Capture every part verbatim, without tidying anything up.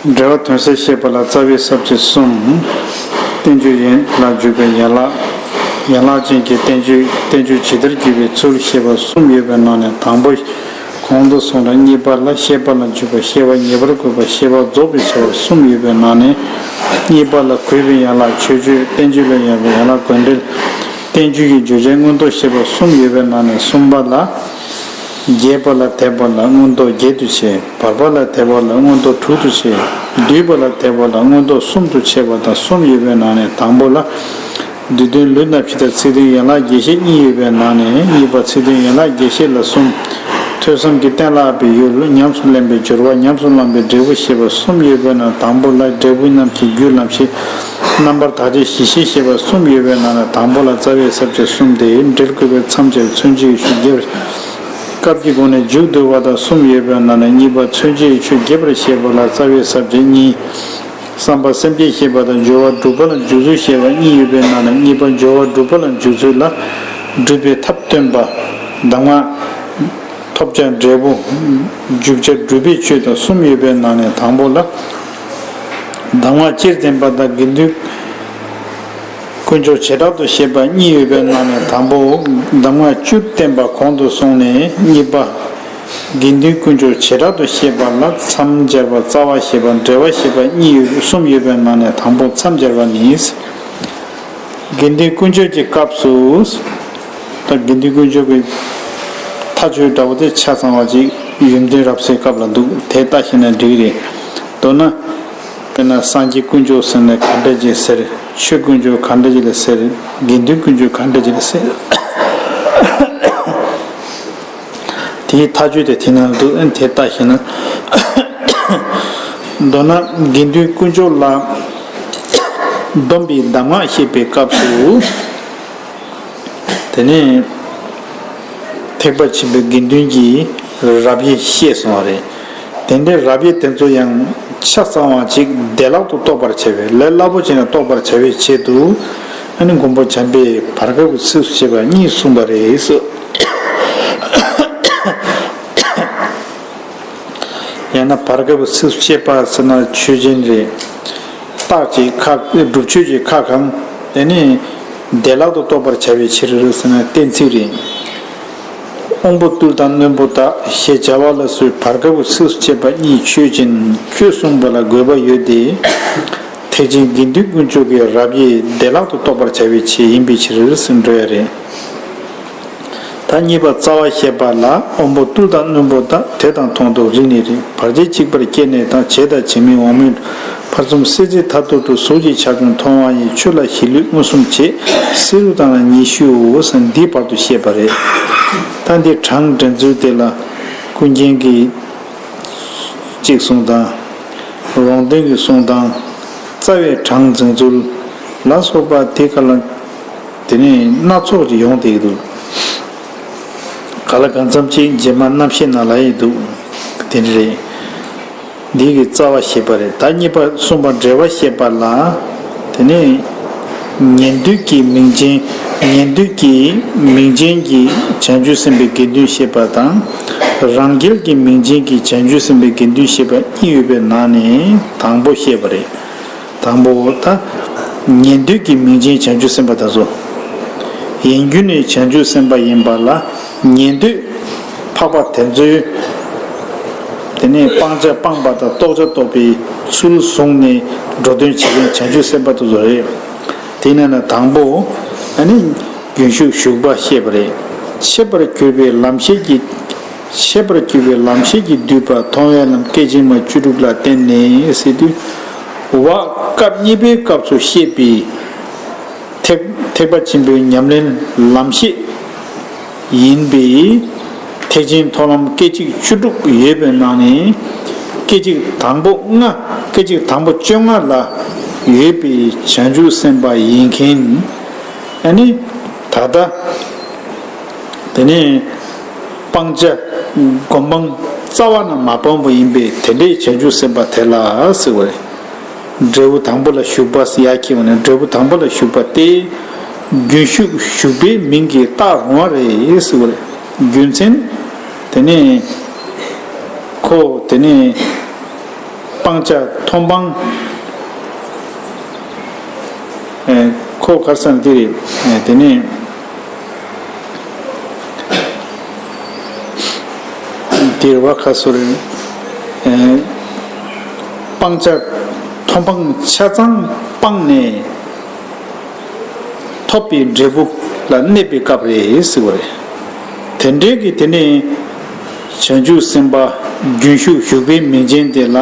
འབྲེལ་བ་དོན་གསལ་བཤད་པ་ལ་རྩ་བའི་ས་བཅད་གསུམ། བསྟན་བཅོས་ཡན་ལ་འཇུག་པའི་ཡན་ལག་ཡན་ལག་ཅན་གྱི་བསྟན་བཅོས་བསྟན་བཅོས་ཇི་ལྟར་བརྒྱུད་པའི་ཚུལ་བཤད་པ་གསུམ་ཡོད་པའི་ནང་ནས་དང་པོ། གོང་དུ་སོང་ལ་གཉིས་པ་ལ་བཤད་པ་ལ་འཇུག་པ། བཤད་པ་ངེས་པར་དགོས་པ། བཤད་པ་རྫོགས་པའི་ཆེ་བ་གསུམ་ཡོད་པའི་ནང་ནས། གཉིས་པ་ལ་གུས་པའི་ཡན་ལག་མཆོད་བརྗོད་བསྟན་བཅོས་ལ་ཡོད་པའི་ཡན་ལག་དགོས་འབྲེལ། བསྟན་བཅོས་ཀྱི་བརྗོད་བྱའི་མངོན་རྟོགས་བཤད་པ་གསུམ་ཡོད་པའི་ནང་ནས་གསུམ་པ་ལ། རྒྱས་པ་ལ་དད་པ་ལ་མངོན་རྟོགས་བརྒྱད་དུ་ཕྱེ། བར་པ་ལ་དད་པ་ལ་མངོན་རྟོགས་དྲུག་ཏུ་ཕྱེ། བསྡུས་པ་ལ་དད་པ་ལ་མངོན་རྟོགས་གསུམ་དུ་ཕྱེ་བ་དང་གསུམ་ཡོད་པའི་ནང་ནས་དང་པོ་ལ། བསྡུས་དོན་ལུས་རྣམ་བཞི་དང་ཚིག་དོན་ཡན་ལག་རྒྱས་བཤད་གཉིས་ཡོད་པའི་ནང་ནས་གཉིས་པ་ཚིག་དོན་ཡན་ལག་རྒྱས་བཤད་ལ་གསུམ། ཐོས་བསམ་གྱིས་གཏན་ལ་དབབ་པའི་ཡུལ། ཉམས་སུ་ལེན་པའི་སྦྱོར་བ། ཉམས་སུ་བླངས་པའི་འབྲས་བུ་ཞེས་པ་གསུམ་ཡོད་པའི་ནང་དང་པོ་ལ་འབྲས་བུ་རྣམས་ཀྱི་རྒྱུ་ལམ་ཤེས། རྣམ་པར་དག་བྱའི་གཞི་ཤེས་ཞེས་པ་གསུམ་ཡོད་པའི་ནང་ནས་དང་པོ་ལ་རྩ་བའི་ས་བཅད་གསུམ་སྟེ། འབྲེལ་དགོས་པའི་མཚམས་སྦྱར་མཚོན་བྱེད་ཆོས་རྒྱས་པར། སྐབས་ཀྱི་སྒོ་ནས་མཇུག་བསྡུ་བ་དང་གསུམ་ཡོད་པའི་ནང་ནས་གཉིས་པ་མཚོན་བྱེད་ཆོས་རྒྱས་པར་བཤད་པ་ལ་རྩ་བའི་ས་བཅད་གཉིས། བསམ་པ་སེམས་བསྐྱེད་བཤད་པ་དང་སྦྱོར་བ་སྒྲུབ་པ་ལ་འཇུག་ཚུལ་བཤད་པ་གཉིས་ཡོད་པའི་ནང་ནས་གཉིས་པ་སྦྱོར་བ་སྒྲུབ་པ་ལ་འཇུག་ཚུལ་ལ། སྒྲུབ་པའི་ཐབས་སྟོན་པ། གདམས་ངག་ཐོབ་བྱ་འབྲས་བུ། འཇུག་བྱ་སྒྲུབ་པའི་ཆོས་དང་གསུམ་ཡོད་པའི་ནང་ནས་དང་པོ་ལ། གདམས་ངག་སྤྱིར་བསྟན་པ་དང་དགེ་འདུན་དཀོན་མཆོག་བྱེ་བྲག་ཏུ་བཤད་པ་གཉིས་ཡོད་པའི་ནང་ནས་དང་པོ། གདམས་ངག་བཅུ་བསྟན་པ་གོང་དུ་སོང་ནས་གཉིས་པ། དགེ་འདུན་དཀོན་མཆོག་བྱེ་བྲག་ཏུ་བཤད་པ་ལ་མཚམས་སྦྱར་བ་རྩ་བ་ཞེས་པ་འབྲེལ་བ་ཞེས་པ་གཉིས་ཡོད་གསུམ་ཡོད་པའི་ནང་ནས་དང་པོ་མཚམས་སྦྱར་བ་ནི། དགེ་འདུན་དཀོན་མཆོག་གི་སྐབས་སུ། ད་དགེ་འདུན་དཀོན་མཆོག་གི་མཐའ་དཔྱོད་འདྲ་བོ་དེ་ཆ་ཚང་བ་ཅིག་ཡོན་ཏན་རབ་གསལ་སྐབས་ལ་འདུག་དེ་ལྟ་ཤེས་ན་འགྲིག་རེད། མདོར་ན། དཔེར་ན་སངས་རྒྱས་དཀོན་མཆོག་ཟེར་ནས་ག་འདྲ་ཅིག་ཟེར། ཆོས་དཀོན་མཆོག་ག་འདྲ་ཅིག་ལ་ཟེར། དགེ་འདུན་དཀོན་མཆོག་ག་འདྲ་ཅིག་ལ་ཟེར། དེའི་མཐའ་དཔྱོད་དེ་དེ་ནང་འདུག་དེ་ལྟ་ཤེས་ན། མདོར་ན་དགེ་འདུན་དཀོན་མཆོག་ལ་སྡོམ་པའི་གདམས་ངག་བཤད་པའི་སྐབས་སུ། དེ་ནས་ཐེག་པ་ཆེན་པོའི་དགེ་འདུན་གྱི་རབ་དབྱེ་བཤད་སོང་བ་རེད། དེ་འདྲའི་རབ་དབྱེ་དེ་ཚོ་ཡང་ཆ་ཚང་བ་ཅིག་བདེ་བླག་ཏུ་རྟོགས་པར་བྱ་བའི་ལས་སླ་པོ་བྱས་ནས་རྟོགས་པར་བྱ་བའི་ཆེད་དུ། ཨ་ནི་མགོན་པོ་བྱམས་པས་བར་སྐབས་ཀྱི་ཚིགས་སུ་བཅད་པ་གཉིས་གསུངས་པ་རེད། ཡང་ན་བར་སྐབས་ཀྱི་ཚིགས་སུ་བཅད་པ་ཟེར་ན་ཆོས་ཅན་རེད། རྟགས་ཀྱི་ཁ་སྒྲུབ་ཆོས་ཀྱི་ཁ་གང་། དེ་ནི་བདེ་བླག་ཏུ་རྟོགས་པར་བྱ་བའི་ཕྱིར་ཟེར་ན་གཏན་ཚིགས་རེད། དབང་པོ་རྟུལ་དང་རྣོན་པོ་དག་ཞེས་བྱ་བ་ལ་སོགས་བར་སྐབས་ཀྱི་ཚིགས་སུ་བཅད་པ་གཉིས་ཆོས་ཅན་ཁྱོད་གསུངས་པ་ལ་དགོས་པ་ཡོད་དེ། ཐེག་ཆེན་དགེ་འདུན་དཀོན་མཆོག་གི་རབ་དབྱེ་བདེ་བླག་ཏུ་རྟོགས་པར་བྱ་བའི་ཆེད་ཡིན་པའི་ཕྱིར་ཟེར་འགྲོ་ཡ་རེད། ད་གཉིས་པ་རྩ་བ་བཤད་པ་ལ་དབང་པོ་རྟུལ་དང་རྣོན་པོ་དག་དེ་དང་མཐོང་ཐོས་རིག་གནས་རིག་བར་ཆད་གཅིག་པར་སྐྱེ་གནས་དང་བྱས་དང་བྱེད་མིན་འོག་མིན་ཕར་ཚུར་སེལ་ཚིག་མཐར་ཐུག་ཏུ་གཟུགས་ཀྱི་ཆ་ཆུང་མཐོང་བ་ཡི་ཆོས་ལ་གཞི་ལུས་མངོན་སུམ་བྱེད་བསེ་རུ་དང་ཉི་ཤུའོ་ཟེར་འདིའི་བར་དུ་བཤད་པ་རེད། ད་འདི་གྲངས་འདྲེན་ཚུལ་དེ་ལ་ཀུན་མཁྱེན་གྱིས་གཅིག་གསུངས་དང་། རོང་སྟོན་གྱིས་གསུངས་དང་། རྩ་བའི་གྲངས་འཛིན་ཚུལ་ལ་སོགས་པ་དེ་ག་ལ། དེ་ནས་སྣ་ཚོགས་ཀྱི་ཡོང་བསྡད་ཀྱི་འདུག་ག་ལ་གང་འཚམ་ཅིག་རྗེས་མ་རྣམ་བཤད་ནང་ལ་ཡི་འདུག་དེ་འདྲ་རེད། འདི་གི་རྩ་བ་བཤད་པ་རེད། ད་གཉིས་པ་གསུམ་པ་འབྲེལ་བ་བཤད་པ་ལ། དེ་ནས་ཉན་ཐོས་ཀྱི་མིང་ཅན། ཉན་ཐོས་ཀྱི་མིང་ཅན་གྱི་བྱང་ཆུབ་སེམས་དཔའི་དགེ་འདུན་བཤད་པ་དང་། རང་རྒྱལ་གྱི་མིང་ཅན་གྱི་བྱང་ཆུབ་སེམས་དཔའི་དགེ་འདུན་བཤད་པ་གཉིས་ཡོད་པའི་ནང་ནས་དང་པོ་བཤད་པ་རེད། དང་པོ་ད། ཉན་ཐོས་ཀྱི་མིང་ཅན་བྱང་ཆུབ་སེམས་དཔའ་དེ་ཚོ། ཡིན་རྒྱུ་ནི་བྱང་ཆུབ་སེམས་དཔའ་ཡིན་པ་ལ་ཉན་ཐོས་འཕགས་པ་དེ་ཚོའི། དེ་ནས་སྤང་བྱ་སྤངས་པ་དང་རྟོགས་བྱ་རྟོགས་པའི་ཚུལ་བཟུང་ནས་འགྲོ་དོན་བྱེད་མཁན་བྱང་ཆུབ་སེམས་དཔའ་དེ་ཚོ་རེད། དེ་ནས་ན་དང་པོ། ཨ་ནི། རྒྱུན་ཞུགས་ཞུགས་པ་བཤད་པ་རེད། འཆད་པར་གྱུར་པའི་ལམ་ཤེས་ཀྱི། འཆད་པར་གྱུར་པའི་ལམ་ཤེས་ཀྱིས་བསྡུས་པ་མཐོང་བའི་ལམ་སྐད་ཅིག་མ་བཅུ་དྲུག་ལ་བརྟེན་ནས་ཟེར་དུས། བ་སྐབས་གཉིས་པའི་སྐབས་སུ་བཤད་པའི། ཐེག་ཐེག་པ་ཆེན་པོའི་ཉམས་ལེན་ལམ་ཤེས་ཡིན་པའི་ཐེག་ཆེན་མཐོང་ལམ་སྐད་ཅིག་བཅུ་དྲུག་ཡོད་པའི་ནང་ནས་སྐད་ཅིག་དང་པོ་ལྔ། སྐད་ཅིག་དང་པོ་བཅོ་ལྔ་ལ་ཡོད་པའི་བྱང་ཆུབ་སེམས་དཔའ་ཡིན་མཁན། ཨ་ནི་ད་ལྟ་དེ་ནས་སྤང་བྱ་སྒོམ་སྤང་རྩ་བ་ནས་མ་སྤངས་པ་ཡིན་པས་དེ་འདྲའི་བྱང་ཆུབ་སེམས་དཔའ་དེ་ལ་ཟེར་བ་རེད། འབྲས་བུ་དང་པོ་ལ་ཞུགས་པ་ཡར་འཁྱེར་བ་ནས་འབྲས་བུ་དང་པོ་ལ་ཞུགས་པ་སྟེ། རྒྱུན་ཞུགས་ཞུགས་པའི་མིང་གིས་བཏགས་རུང་བ་རེད་ཟེར་བ་རེད། རྒྱུ་མཚན། དེ་ནས་ཁོ་དེ་ནས་ སྤང་བྱ་མཐོང་སྤང་། ཨེ། ཁོ་ག་རེ་ཟེར་ན་དེ་རེད། ཨེ། དེ་ནས་དེ་རེད་བ། ཁ་སོ་རེད། ཨེ། སྤང་བྱ་མཐོང་སྤང་ཆ་ཚང་སྤངས་ནས། ཐོབ་པའི་འབྲས་བུ་ལ་གནས་པའི་སྐབས་རེད་ཟེར་བ་རེད། དེ་འདྲའི་གི་དེ་ནི་བྱང་ཆུབ་སེམས་དཔའ་རྒྱུན་ཞུགས་ཞུགས་པའི་མིང་ཅན་དེ་ལ་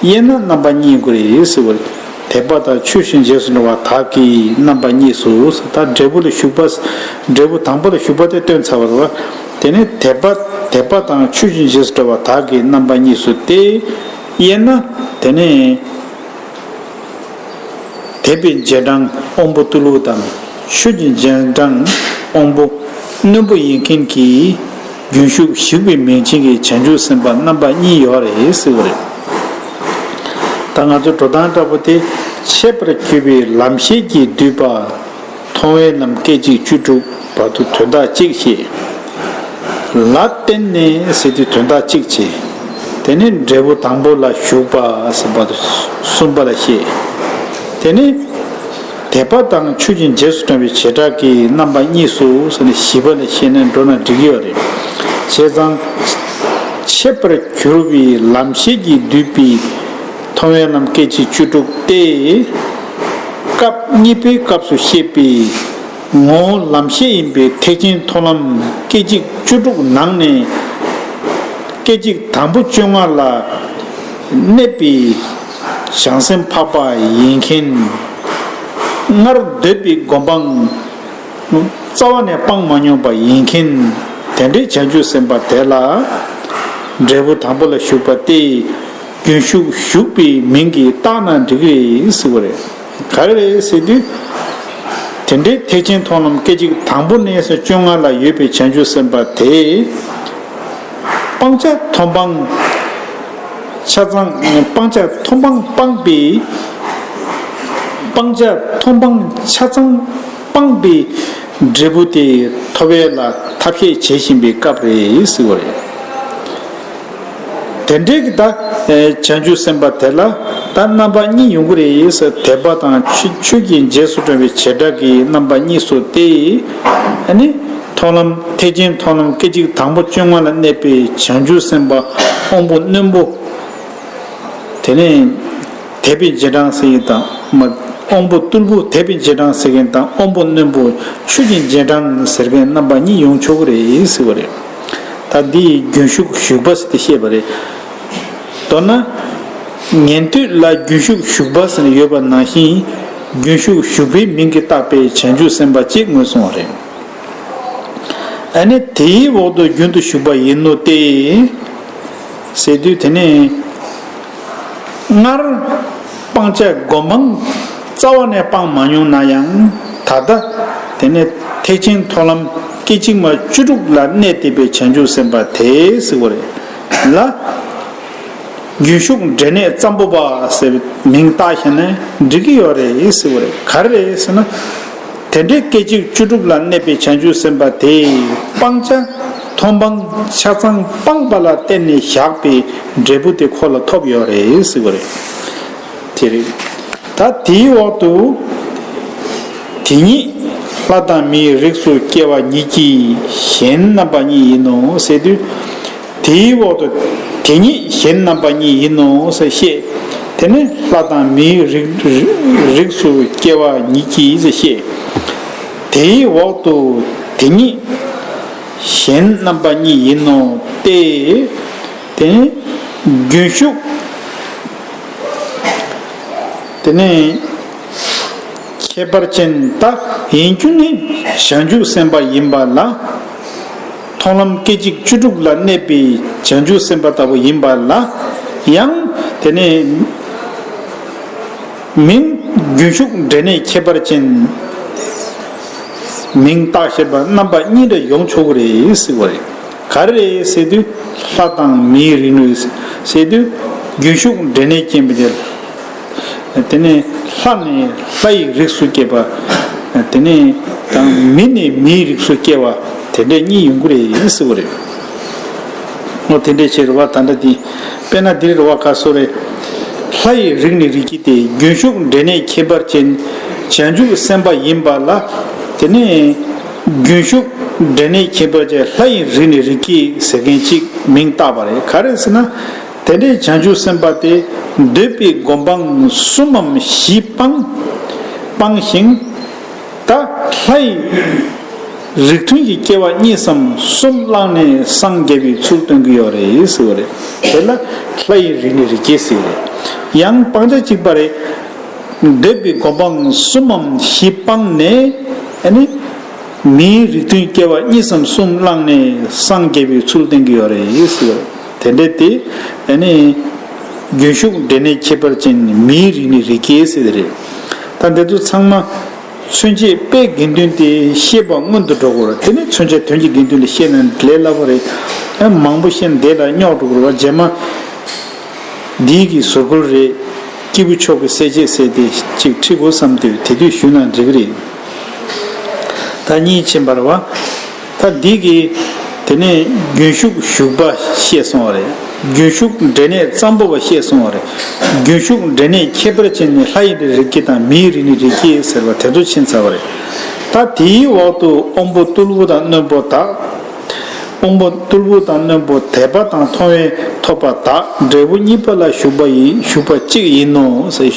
དབྱེ་ན་རྣམ་པ་གཉིས་དགོས་རེད་ཟེར་བ་རེད། དད་པ་དང་ཆོས་བཞིན་རྗེས་སུ་འགྲོ་བ་དག་གི་རྣམ་པ་གཉིས་སུ། ད་འབྲས་བུ་ལ་ཞུགས་པ། འབྲས་བུ་དང་པོ་ལ་ཞུགས་པ་དེ་སྟོན་ཚར་བ་རེད་བ། དེ་ནི་དད་པ། དད་པ་དང་ཆོས་བཞིན་རྗེས་སུ་འགྲོ་བ་དག་གི་རྣམ་པ་གཉིས་སུ་སྟེ། དབྱེ་ན་དེ་ནི། དད་པའི་རྗེས་འབྲང་དབང་པོ་རྟུལ་པོ་དང་། ཆོས་ཀྱི་རྗེས་འབྲང་དབང་པོ་རྣོན་པོ་ཡིན་མཁན་གྱི་རྒྱུན་ཞུགས་ཞུགས་པའི་མིང་ཅན་གྱི་བྱང་ཆུབ་སེམས་དཔའ་རྣམ་པ་གཉིས་ཡོད་རེད་ཟེར་བ་རེད། ད་ང་ཚོ་འགྲོ་སྟངས་འདྲ་པོ་དེ། འཆད་པར་གྱུར་པའི་ལམ་ཤེས་ཀྱིས་བསྡུས་པ། མཐོང་བའི་ལམ་སྐད་ཅིག་བཅུ་དྲུག་བར་དུ་དོན་དག་གཅིག་བཤད། ལ་བརྟེན་ནས་ཟེར་དུས་དོན་དག་གཅིག་བྱས། དེ་ནས་འབྲས་བུ་དང་པོ་ལ་ཞུགས་པ་ཟེར་བར་དུ་གསུམ་པ་ལ་བཤད། དེ་ནས་དད་པ་དང་ཆོས་ཀྱི་རྗེས་སུ་འབྲང་བའི་བྱེ་བྲག་གི་རྣམ་པ་གཉིས་སུ་ཟེར་ནས་བཞི་པ་ལ་བཤད་ནས་འགྲོ་ན་འགྲིག་གི་ཡོད་རེད། བྱས་ཙང་། འཆད་པར་གྱུར་པའི་ལམ་ཤེས་ཀྱིས་བསྡུས་པའི། མཐོང་བའི་ལམ་སྐད་ཅིག་བཅུ་དྲུག་སྟེ། སྐབས་གཉིས་པའི་སྐབས་སུ་བཤད་པའི་ངོ་བོ་ལམ་ཤེས་ཡིན་པའི་ཐེག་ཆེན་མཐོང་ལམ་སྐད་ཅིག་བཅུ་དྲུག་ནང་ནས་སྐད་ཅིག་དང་པོ་བཅོ་ལྔ་ལ་གནས་པའི་བྱང་སེམས་འཕགས་པ་ཡིན་མཁན། སྔར་འདོད་པའི་སྒོམ་སྤང་རྩ་བ་ནས་སྤང་མ་མྱོང་པ་ཡིན་མཁན། དེ་འདྲའི་བྱང་ཆུབ་སེམས་དཔའ་དེ་ལ་འབྲས་བུ་དང་པོ་ལ་ཞུགས་པ་སྟེ། རྒྱུན་ཞུགས་ཞུགས་པའི་མིང་གིས་བཏགས་ན་འགྲིག་རེད་ཟེར་བ་རེད། ག་རེ་རེད་ཟེར་དུས། དེ་འདྲའི་ཐེག་ཆེན་མཐོང་ལམ་སྐད་ཅིག་དང་པོ་ནས་བཅོ་ལྔ་ལ་ཡོད་པའི་བྱང་ཆུབ་སེམས་དཔའ་དེ། སྤང་བྱ་མཐོང་སྤང་ཆ་ཚང་། སྤང་བྱ་མཐོང་སྤང་སྤངས་པའི། སྤང་བྱ་མཐོང་སྤང་ཆ་ཚང་སྤངས་པའི་འབྲས་བུ་དེ་ཐོབ་ཡས་ལ་ཐབས་ཤེས་བྱེད་བཞིན་པའི་སྐབས་རེད་ཟེར་བ་རེད། དེ་འདྲའི་གི་ད་བྱང་ཆུབ་སེམས་དཔའ་དེ་ལ་ད་རྣམ་པ་གཉིས་ཡོང་གི་རེད་ཟེར། དད་པ་དང་ཆོས་ཆོས་ཀྱི་རྗེས་སུ་འབྲང་བའི་བྱེ་བྲག་གི་རྣམ་པ་གཉིས་སུ་སྟེ། ཨ་ནི་མཐོང་ལམ་ཐེག་ཆེན་མཐོང་ལམ་སྐད་ཅིག་དང་པོ་བཅོ་ལྔ་ལ་གནས་པའི་བྱང་ཆུབ་སེམས་དཔའ་དབང་པོ་རྣོན་པོ། དེ་ནས་དད་པའི་རྗེས་འབྲང་ཟེར་མཁན་དང་། མ། དབང་པོ་རྟུལ་པོ་དད་པའི་རྗེས་འབྲང་ཟེར་མཁན་དང་། དབང་པོ་རྣོན་པོ་ཆོས་ཀྱི་རྗེས་འབྲང་ཟེར་མཁན་རྣམ་པ་གཉིས་ཡོང་ཆོག་གི་རེད་ཟེར་བ་རེད། ད་འདི་ཡི་རྒྱུན་ཞུགས་ཞུགས་པ་ཟེར་ཏེ་བཤད་པ་རེད། མདོར་ན། ཉན་ཐོས་ལ་རྒྱུན་ཞུགས་ཞུགས་པ་ཟེར་ཡོད་པ་ནང་བཞིན། རྒྱུན་ཞུགས་ཞུགས་པའི་མིང་གིས་བཏགས་པའི་བྱང་ཆུབ་སེམས་དཔའ་ཅིག་ངོས་བཟུང་བ་རེད། ཨ་ནི་དེའི་འོག་ཏུ་རྒྱུན་དུ་ཞུགས་པ་ཡིན་ནོ་སྟེ། ཟེར་དུས་དེ་ནས། སྔར་སྤང་བྱ་སྒོམ་སྤང་རྩ་བ་ནས་སྤང་མ་མྱོང་ན་ཡང་། ད་ལྟ་དེ་ནས་ཐེག་ཆེན་མཐོང་ལམ་སྐད་ཅིག་མ་བཅུ་དྲུག་ལ་གནས་བསྡད་པའི་བྱང་ཆུབ་སེམས་དཔའ་དེ་ཟེར་བ་རེད་ལ། རྒྱུན་ཞུགས་འབྲས་གནས་ཙམ་པོ་པ་ཟེར་བའི་མིང་བཏགས་བཞག་ན་འགྲིག་གི་ཡོད་རེད་ཟེར་བ་རེད། ག་རེ་རེད་ཟེར་ན། དེ་འདྲའི་སྐད་ཅིག་བཅུ་དྲུག་ལ་གནས་པའི་བྱང་ཆུབ་སེམས་དཔའ་དེས་སྤང་བྱ་མཐོང་སྤང་ཆ་ཚང་སྤངས་པ་ལ་བརྟེན་ནས་བཞག་པའི་འབྲས་བུ་དེ་ཁོ་ལ་ཐོབ་ཡོད་རེད་ཟེར་བ་རེད། དེ་རེད། ད་དེའི་འོག་ཏུ། དེ་ཉིད་ལྷ་དང་མིའི་རིགས་སུ་སྐྱེ་བ་ཉིད་ཀྱིས་གཞན་རྣམ་པ་གཉིས་ཡིན་ནོ་ཟེར་དུས། དེའི་འོག་ཏུ་དེ་ཉིད་གཞན་རྣམ་པ་གཉིས་ཡིན་ནོ་ཟེར་བཤད། དེ་ནི་ལྷ་དང་མིའི་རིགས་རིགས་སུ་སྐྱེ་བ་ཉིད་ཀྱིས་ཟེར་བཤད། དེའི་འོག་ཏུ་དེ་ཉིད་གཞན་རྣམ་པ་གཉིས་ཡིན་ནོ་སྟེ། དེ་ནི་རྒྱུན་ཞུགས། དེ་ནི། ཁྱད་པར་ཅན། ད་ཡིན་རྒྱུ་ནི་བྱང་ཆུབ་སེམས་དཔའ་ཡིན་པ་ལ། མཐོང་ལམ་སྐད་ཅིག་བཅུ་དྲུག་ལ་གནས་པའི་བྱང་ཆུབ་སེམས་དཔའ་ལྟ་བུ་ཡིན་པ་ལ་ཡང་། དེ་ནས་མིང་རྒྱུན་ཞུགས་འབྲས་གནས་ཁྱད་པར་ཅན། མིང་བཏགས་བཞག་པ་རྣམ་པ་གཉིས་འདྲ་ཡོང་ཆོག་གི་རེད་ཟེར་བ་རེད། ག་རེ་རེད་ཟེར་དུས། ལྷ་དང་མིའི་རིགས་ནས་ཟེར་དུས། རྒྱུན་ཞུགས་འབྲས་གནས་ཅན་པོ་དེ། དེ་ནས་ལྷ་ནས་ལྷ་ཡི་རིགས་སུ་སྐྱེས་པ། དེ་ནས་དང་མི་ནས་མིའི་རིགས་སུ་སྐྱེ་བ་དེ་འདྲས་གཉིས་ཡོང་གི་རེད་ཟེར་བ་རེད། འོ་དེ་འདྲས་བྱས་རེད་བ། ད་ལྟ་འདི་དཔེར་ན་འདིར་རེད་བ། ག་སོ་རེད། ལྷ་ཡི་རིགས་ནི་རིགས་ཀྱི་སྟེ། རྒྱུན་ཞུགས་འབྲས་གནས་ཁྱད་པར་ཅན། བྱང་ཆུབ་སེམས་དཔའ་ཡིན་པ་ལ། དེ་ནས་རྒྱུན་ཞུགས་འབྲས་གནས་ཁྱད་པར་ཅན་ལྷ་ཡི་རིགས་ནི་རིགས་ཀྱི་ཟེར་མཁན་གཅིག་མིང་བཏགས་པ་རེད། ག་རེ་ཟེར་ན། དེ་འདྲའི་བྱང་ཆུབ་སེམས་དཔའ་དེ་འདོད་པའི་སྒོམ་སྤང་གསུམ་མམ་བཞི་སྤངས་སྤངས་ཤིང་། ད་ལྷ་ཡི་རིགས་མཐུན་གྱི་སྐྱེ་བ་གཉིས་སམ་གསུམ་བླངས་ནས་སངས་རྒྱས་པའི་ཚུལ་སྟོན་གྱི་ཡོད་རེད་ཟེར་བ་རེད། དེ་ལ་ལྷ་ཡི་རིགས་ནི་རིགས་སྐྱེ་ཟེར་བ་རེད། ཡང་སྤང་བྱ་གཅིག་པ་རེད། འདོད་པའི་སྒོམ་སྤང་གསུམ་མམ་བཞི་སྤངས་ནས་ཨ་ནི། མིའི་རིགས་མཐུན་སྐྱེ་བ་གཉིས་སམ་གསུམ་བླངས་ནས་སངས་རྒྱས་པའི་ཚུལ་བསྟན་གྱི་ཡོད་རེད་ཟེར། དེ་འདྲ་དེ་ཨ་ནི་རྒྱུན་ཞུགས་འབྲས་གནས་ཁྱད་པར་ཅན་མིའི་རིགས་ནི་རིགས་སྐྱེ་ཟེར་དེ་རེད། ད་འདི་ཚོ་ཚང་མ་མཚོན་བྱེད་དཔེ་དགེ་འདུན་དེ་ཤེས་པ་སྔོན་དུ་འགྲོ་དགོས་རེད། དེ་ནས་མཚོན་བྱེད་དོན་གྱི་དགེ་འདུན་ལ་བཤད་ན་ལས་སླ་པོ་རེད། ཨ་མང་པོ་བཤད་ན་དེ་ལ་རྙོག་འགྲོ་དགོས་རེད་བ། རྗེས་མ། འདིའི་གི་ཟུར་བཀོལ་རེད། སྐྱེས་བུ་མཆོག་གི་གསལ་བྱེད་ཟེར་ཏེ་ཅིག་ཁྲིད་དགོས་བསམ་དུས་དེ་དུས་ཞུས་ན་འགྲིག་གི་རེད། ད་གཉིས་ཕྱིན་པ་རེད་བ། ད་འདི་གི་དེ་ནས་རྒྱུན་ཞུགས་ཞུགས་པ་བཤད་སོང་བ་རེད། རྒྱུན་ཞུགས་འབྲས་གནས་ཙམ་པོ་བ་བཤད་སོང་བ་རེད། རྒྱུན་ཞུགས་འབྲས་གནས་ཁྱད་པར་ཅན་ནི་ལྷ་ཡི་རིགས་ཀྱི་དང་མིའི་རིགས་ནི་རིགས་ཀྱི་ཟེར་བ་དེ་ཚོ་ཕྱིན་ཚར་བ་རེད། ད་དེའི་འོག་ཏུ་དབང་པོ་རྟུལ་པོ་དང་རྣོན་པོ་དག་དབང་པོ་རྟུལ་པོ་དང་རྣོན་པོ་དད་པ་དང་མཐོང་བས་ཐོབ་པ་དག་འབྲས་བུ་གཉིས་པ་ལ་ཞུགས་པ་ཡིན། ཞུགས་པ་གཅིག་ཡིན་ནོ་ཟེར།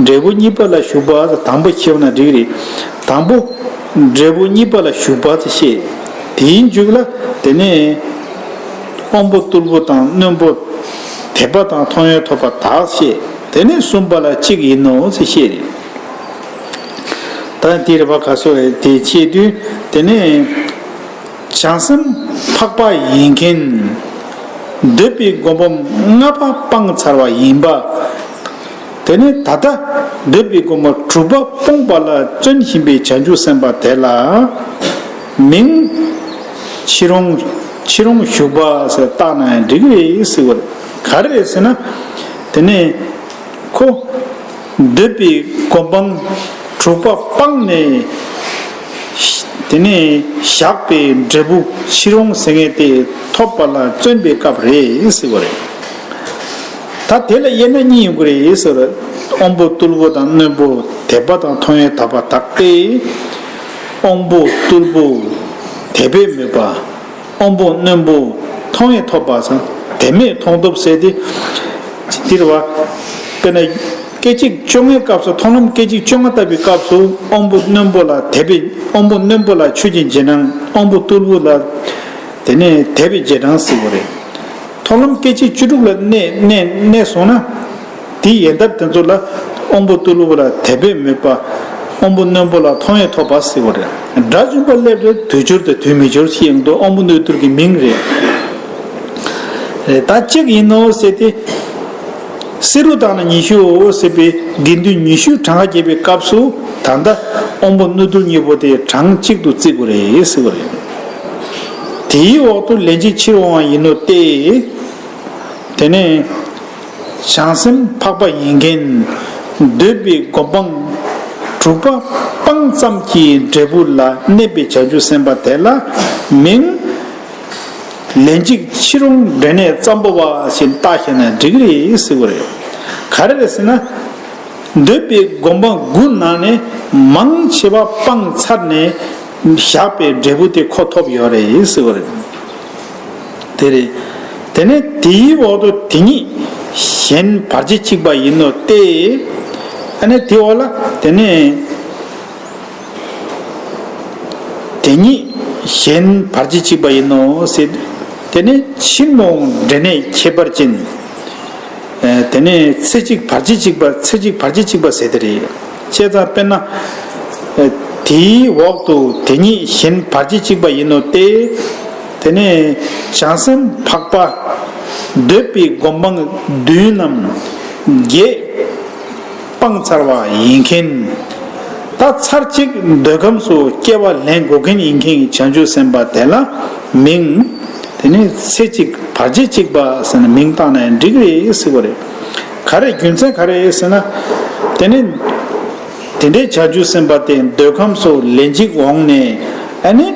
འབྲས་བུ་གཉིས་པ་ལ་ཞུགས་པ་དང་པོ་ཤེས་ན་འགྲིག་རེད། དང་པོ་འབྲས་བུ་གཉིས་པ་ལ་ཞུགས་པ་ཟེར་བཤད། དེའི་མཇུག་ལ་དེ་ནས་དབང་པོ་རྟུལ་པོ་དང་རྣོན་པོ་དད་པ་དང་མཐོང་བས་ཐོབ་པ་དག་བཤད། དེ་ནས་གསུམ་པ་ལ་གཅིག་ཡིན་ནོ་ཟེར་བཤད་རེད། ད་འདིར་བ་ག་སོ་རེད་དེ་བྱེད་དུས་དེ་ནས། བྱང་སེམས་འཕགས་པ་ཡིན་མཁན། འདོད་པའི་སྒོམ་སྤང་ལྔ་པ་སྤངས་ཚར་བ་ཡིན་པ། དེ་ནས་ད་ལྟ་འདོད་པའི་སྒོམ་སྤང་དྲུག་པ་སྤོང་བ་ལ་བརྩོན་བཞིན་པའི་བྱང་ཆུབ་སེམས་དཔའ་དེ་ལ་མིང་ཕྱིར་འོང་ཕྱིར་འོང་ཞུགས་པ་ཟེར་བཏགས་ན་ཡང་འགྲིག་གི་རེད་ཟེར་བ་རེད། ག་རེ་རེད་ཟེར་ན། དེ་ནས་ཁོ། འདོད་པའི་སྒོམ་སྤང་དྲུག་པ་སྤངས་ནས། དེ་ནས་བཞག་པའི་འབྲས་བུ་ཕྱིར་འོང་ཟེར་མཁན་དེ་ཐོབ་པ་ལ་བརྩོན་པའི་སྐབས་རེད་ཟེར་བ་རེད། ད་དེ་ལ་དབྱེ་ན་གཉིས་ཡོང་གི་རེད་ཟེར་བ་རེད། དབང་པོ་རྟུལ་པོ་དང་རྣོན་པོ་དད་པ་དང་མཐོང་བས་ཐོབ་པ་དག་སྟེ། དབང་པོ་རྟུལ་པོ་དད་པས་མོས་པ། དབང་པོ་རྣོན་པོ་མཐོང་བས་ཐོབ་པ་སམ་དད་མོས་མཐོང་ཐོབ་ཟེར་ཏེ། འདིར་བ། དཔེར་ན། སྐད་ཅིག་བཅོ་ལྔའི་སྐབས་སུ་མཐོང་ལམ་སྐད་ཅིག་བཅོ་ལྔ་ལྟ་བུའི་སྐབས་སུ་དབང་པོ་རྣོན་པོ་ལ་དད་པའི་དབང་པོ་རྣོན་པོ་ལ་ཆོས་ཀྱི་རྗེས་འབྲང་དབང་པོ་རྟུལ་པོ་ལ། དེ་ནས་དད་པའི་རྗེས་འབྲང་ཟེར་བ་རེད། མཐོང་ལམ་སྐད་ཅིག་བཅུ་དྲུག་ལ་གནས་གནས་གནས་སོང་ན། དེའི་ཡལ་འདབ་དེ་ཚོ་ལ་དབང་པོ་རྟུལ་པོ་ལ་དད་པས་མོས་པ། དབང་པོ་རྣོན་པོ་ལ་མཐོང་བས་ཐོབ་པ་ཟེར་བ་རེད། སྒྲ་འཇུག་པ་སླེབས་རེད། དུས་སྦྱོར་དང་དུས་མི་སྦྱོར་ཞེས་ཡོང་དུས་དབང་པོ་རྣོན་རྟུལ་གྱི་མིང་རེད། རེད་ད་གཅིག་ཡིན་ནོ་ཟེར་ཏེ། བསེ་རུ་དང་ན་ཉི་ཤུའོ་ཟེར་བའི་དགེ་འདུན་ཉི་ཤུ་གྲངས་ཀ་བརྒྱད་པའི་སྐབས་སུ་ད་ལྟ་དབང་པོ་རྣོན་རྟུལ་གཉིས་པོ་དེ་གྲངས་གཅིག་ཏུ་བརྩི་དགོས་རེད་ཟེར་བ་རེད། དེའི་འོག་ཏུ་ལན་གཅིག་ཕྱིར་འོང་བ་ཡིན་ནོ་སྟེ། དེ་ནས། བྱང་སེམས་འཕགས་པ་ཡིན་མཁན། འདོད་པའི་སྒོམ་སྤང་དྲུག་པ་སྤངས་ཙམ་གྱི་འབྲས་བུ་ལ་གནས་པའི་བྱང་ཆུབ་སེམས་དཔའ་དེ་ལ་མིང་། ལན་གཅིག་ཕྱིར་འོང་འབྲས་གནས་ཙམ་པོ་བ་ཞེས་བཏགས་བཞག་ན་འགྲིག་གི་རེད་ཟེར་བ་རེད། ག་རེ་རེད་ཟེར་ན། འདོད་པའི་སྒོམ་སྤང་དགུ་ནང་ནས་མང་ཆེ་བ་སྤངས་ཚར་ནས་བཞག་པའི་འབྲས་བུ་དེ་ཁོ་ཐོབ་ཡོད་རེད་ཟེར་བ་རེད། དེ་རེད། དེ་ནས་དེའི་འོག་ཏུ་དེ་ཉིད་གཞན་བར་ཆད་གཅིག་པ་ཡིན་ནོ་སྟེ། ཨ་ནི་དེའི་འོག་ལ་དེ་ནས་དེ་ཉིད་གཞན་བར་ཆད་གཅིག་པ་ཡིན་ནོ་ཟེར། དེ་ནས་ཕྱིར་མི་འོང་འབྲས་གནས་ཁྱད་པར་ཅན། དེ་ནས་ཚེ་གཅིག་བར་ཆད་གཅིག་པ་ཚེ་གཅིག་བར་ཆད་གཅིག་པ་ཟེར་དེ་རེད། བྱས་ཙང་དཔེར་ན། དེའི་འོག་ཏུ་དེ་ཉིད་གཞན་བར་ཆད་གཅིག་པ་ཡིན་ནོ་སྟེ། དེ་ནས་བྱང་སེམས་འཕགས་པ། འདོད་པའི་སྒོམ་སྤང་བདུན་ནམ་བརྒྱད་སྤངས་ཚར་བ་ཡིན་མཁན། ད་ཚར་གཅིག་འདོད་ཁམས་སུ་སྐྱེ་བ་ལེན་དགོས་མཁན་ཡིན་མཁན་གྱི་བྱང་ཆུབ་སེམས་དཔའ་དེ་ལ་མིང་། དེ་ནི་ཚེ་གཅིག་བར་ཆད་གཅིག་པ་ཟེར་ནས་མིང་བཏགས་ན་ཡང་འགྲིག་གི་རེད་ཟེར་བ་རེད། ག་རེ་རྒྱུ་མཚན་ག་རེ་ཟེར་ན། དེ་ནི། དེ་འདྲའི་བྱང་ཆུབ་སེམས་དཔའ་དེ་འདོད་ཁམས་སུ་ལན་གཅིག་འོངས་ནས་ཨ་ནི་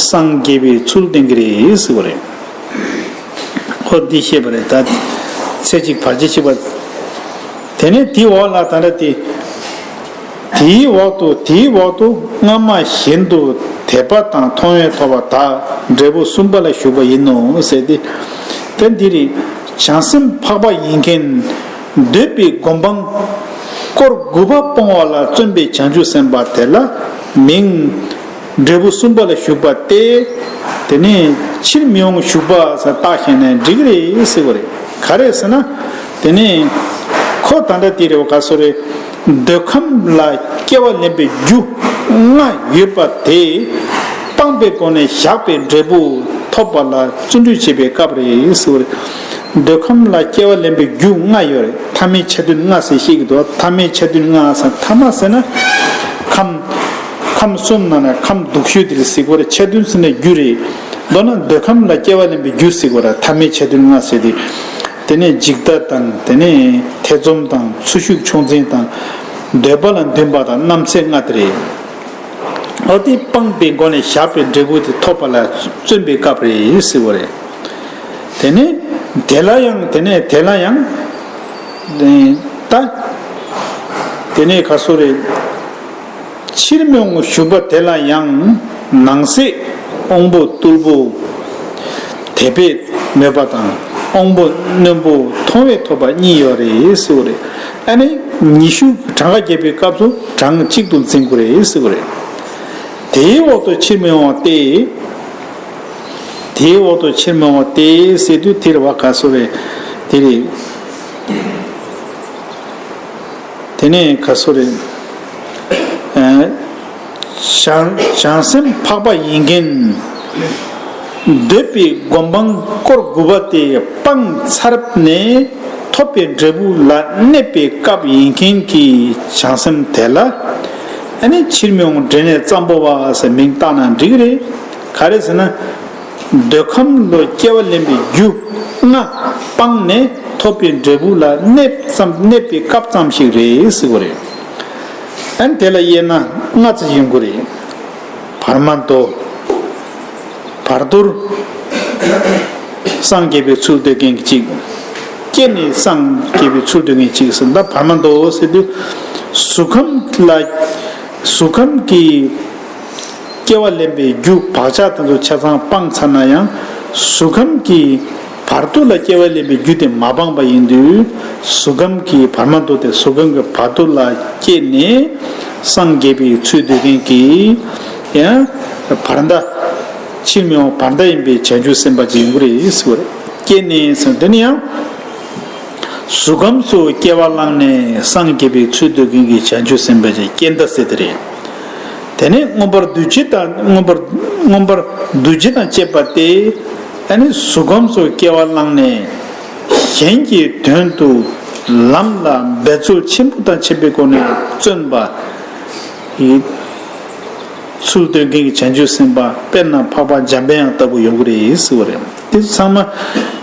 སངས་རྒྱས་པའི་ཚུལ་བསྟན་གྱི་རེད་ཟེར་བ་རེད། ཁོ་འདི་བཤད་པ་རེད་ད། ཚེ་གཅིག་བར་ཆད་གཅིག་པ། དེ་ནས་དེའི་འོག་ལ་ད་ལྟ་དེ། དེའི་འོག་ཏུ་དེའི་འོག་ཏུ་སྔ་མ་བཞིན་དུ་དད་པ་དང་མཐོང་བས་ཐོབ་པ་དག་འབྲས་བུ་གསུམ་པ་ལ་ཞུགས་པ་ཡིན་ནོ་ཟེར་ཏེ། ད་འདི་རེད། བྱང་སེམས་འཕགས་པ་ཡིན་མཁན། འདོད་པའི་སྒོམ་སྤང་སྐོར་དགུ་པ་སྤོང་བ་ལ་བརྩོན་པའི་བྱང་ཆུབ་སེམས་དཔའ་དེ་ལ་མིང་། འབྲས་བུ་གསུམ་པ་ལ་ཞུགས་པ་སྟེ། དེ་ནས་ཕྱིར་མི་འོང་ཞུགས་པ་ཟེར་བཏགས་བཞག་ནས་འགྲིག་གི་རེད་ཟེར་བ་རེད། ག་རེ་ཟེར་ན། དེ་ནས་ཁོ་ད་ལྟ་དེ་རེད་བ། ག་སོ་རེད། འདོད་ཁམས་ལ་སྐྱེ་བ་ལེན་པའི་རྒྱུ་ལྔ་ཡོད་པ་དེ་སྤངས་པའི་སྒོ་ནས་བཞག་པའི་འབྲས་བུ་ཐོབ་པ་ལ་བརྩོན་འགྲུས་བྱེད་པའི་སྐབས་རེད་ཟེར་བ་རེད། འདོད་ཁམས་ལ་སྐྱེ་བ་ལེན་པའི་རྒྱུ་ལྔ་ཡོད་རེད། ཐ་མའི་ཆ་མཐུན་ལྔ་ཟེར་བཤད་ཀྱི་འདུག་ཐ་མའི་ཆ་མཐུན་ལྔ་ཟེར། ཐ་མ་ཟེར་ན་ཁམས། ཁམས་གསུམ་ནང་ནས་ཁམས་སྡུག་ཤོས་དེ་ལ་ཟེར་གྱི་ཡོད་རེད། ཆ་མཐུན་ཟེར་ན་རྒྱུ་རེད། མདོར་ན་འདོད་ཁམས་ལ་སྐྱེ་བ་ལེན་པའི་རྒྱུ་ཟེར་གྱི་ཡོད་རེད། ཐ་མའི་ཆ་མཐུན་ལྔ་ཟེར་ཏེ། དེ་ནས་འཇིག་ལྟ་དང་། དེ་ནས་ཐེ་ཚོམ་དང་། འཚོ་ཤུགས་ཆུང་འཛིན་དང་། འདོད་པ་ལ་འདུན་པ་དང་། རྣམ་འཚེ་ལྔ་དེ་རེད། འོ་དེ་སྤངས་པའི་སྒོ་ནས་བཞག་པའི་འབྲས་བུ་དེ་ཐོབ་པ་ལ་བརྩོན་པའི་སྐབས་རེད་ཟེར་གྱི་ཡོད་རེད། དེ་ནས་དེ་ལ་ཡང་། དེ་ནས་དེ་ལ་ཡང་། ད་དེ་ནས་ག་སོ་རེད། ཕྱིར་མི་འོང་ཞུགས་པ་དེ་ལ་ཡང་ནང་གསེས་དབང་པོ་རྟུལ་པོ་དད་པས་མོས་པ་དང་། དབང་པོ་རྣོན་པོ་མཐོང་བས་ཐོབ་པ་གཉིས་ཡོད་རེད་ཟེར་བ་རེད། ཨ་ནི་ཉི་ཤུ་གྲངས་ཀ་རྒྱབ་པའི་སྐབས་སུ་གྲངས་གཅིག་ཏུ་འཛིན་དགོས་རེད་ཟེར་བ་རེད། དེའི་འོག་ཏུ་ཕྱིར་མི་འོང་བ་སྟེ། དེའི་འོག་ཏུ་ཕྱིར་མི་འོང་བ་སྟེ་ཟེར་དུས་དེ་རེད་བ། ག་སོ་རེད། དེ་རེད། དེ་ནས་ག་སོ་རེད། ཨ། བྱང་བྱང་སེམས་འཕགས་པ་ཡིན་མཁན། འདོད་པའི་སྒོམ་སྤང་སྐོར་དགུ་པ་དེ་སྤངས་ཚར་ནས་ཐོབ་པའི་འབྲས་བུ་ལ་གནས་པའི་སྐབས་ཡིན་མཁན་གྱི་བྱང་སེམས་དེ་ལ། ཨ་ནི་ཕྱིར་མི་འོང་འབྲས་གནས་ཙམ་པོ་བ་ཟེར་མིང་བཏགས་ན་འགྲིག་གི་རེད། ག་རེ་ཟེར་ན། འདོད་ཁམས་ལ་སྐྱེ་བ་ལེན་པའི་རྒྱུ་ལྔ་སྤངས་ནས་ཐོབ་པའི་འབྲས་བུ་ལ་གནས་ཙམ། གནས་པའི་སྐབས་ཙམ་ཞིག་རེད་ཟེར་གྱི་ཡོད་རེད། ཨ་ནི་དེ་ལ་དབྱེ་ན་ལྔ་ཙམ་ཡོང་གི་ཡོད་རེད། བར་མ་དོ། བར་དོར་སངས་རྒྱས་པའི་ཚུལ་འདོད་མཁན་གྱི་གཅིག་སྐྱེས་ནས་སངས་རྒྱས་པའི་ཚུལ་འདོད་མཁན་གཅིག་ཟེར། ད་བར་མ་དོ་ཟེར་དུས་གཟུགས་ཁམས་ལ། གཟུགས་ཁམས་ཀྱི་སྐྱེ་བ་ལེན་པའི་རྒྱུ་བག་ཆགས་དེ་ཚོ་ཆ་ཚང་སྤངས་ཚར་ན་ཡང་། གཟུགས་ཁམས་ཀྱི་བར་དོ་ལ་སྐྱེ་བ་ལེན་པའི་རྒྱུ་དེ་མ་སྤངས་པ་ཡིན་དུས། གཟུགས་ཁམས་ཀྱི་བར་མ་དོ་དེ་གཟུགས་ཁམས་ཀྱི་བར་དོ་ལ་སྐྱེས་ནས་སངས་རྒྱས་པའི་ཚུལ་འདོད་མཁན་གྱི་ཡང་བར་མདའ། ཕྱིར་མི་འོང་བར་མདའ་ཡིན་པའི་བྱང་ཆུབ་སེམས་དཔའ་ཅིག་ཡོང་གི་རེད་ཟེར་བ་རེད། སྐྱེས་ནས་ཟེར་དེ་ནི་ཡང་། གཟུགས་ཁམས་སུ་སྐྱེ་བ་བླངས་ནས་སངས་རྒྱས་པའི་ཚུལ་འདོད་མཁན་གྱི་བྱང་ཆུབ་སེམས་དཔའ་ཅིག་སྐྱེ་མདའ་ཟེར་དེ་རེད། དེ་ནས་མངོན་པར་འདུ་བྱེད་དང་། མངོན་པར་མངོན་པར་འདུ་བྱེད་དང་བཅས་པ་སྟེ། ཨ་ནི་གཟུགས་ཁམས་སུ་སྐྱེ་བ་བླངས་ནས་གཞན་གྱི་དོན་དུ་ལམ་ལ་འབད་རྩོལ་ཆེན་པོ་དང་ཆེན་པོའི་སྒོ་ནས་བརྩོན་པ་ཡི་ཚུལ་སྟོན་མཁན་གྱི་བྱང་ཆུབ་སེམས་དཔའ། དཔེར་ན་འཕགས་པ་འཇམ་དཔལ་དབྱངས་ལྟ་བུ་ཡོང་གི་རེད་ཟེར་བ་རེད། དེ་ཚང་མ་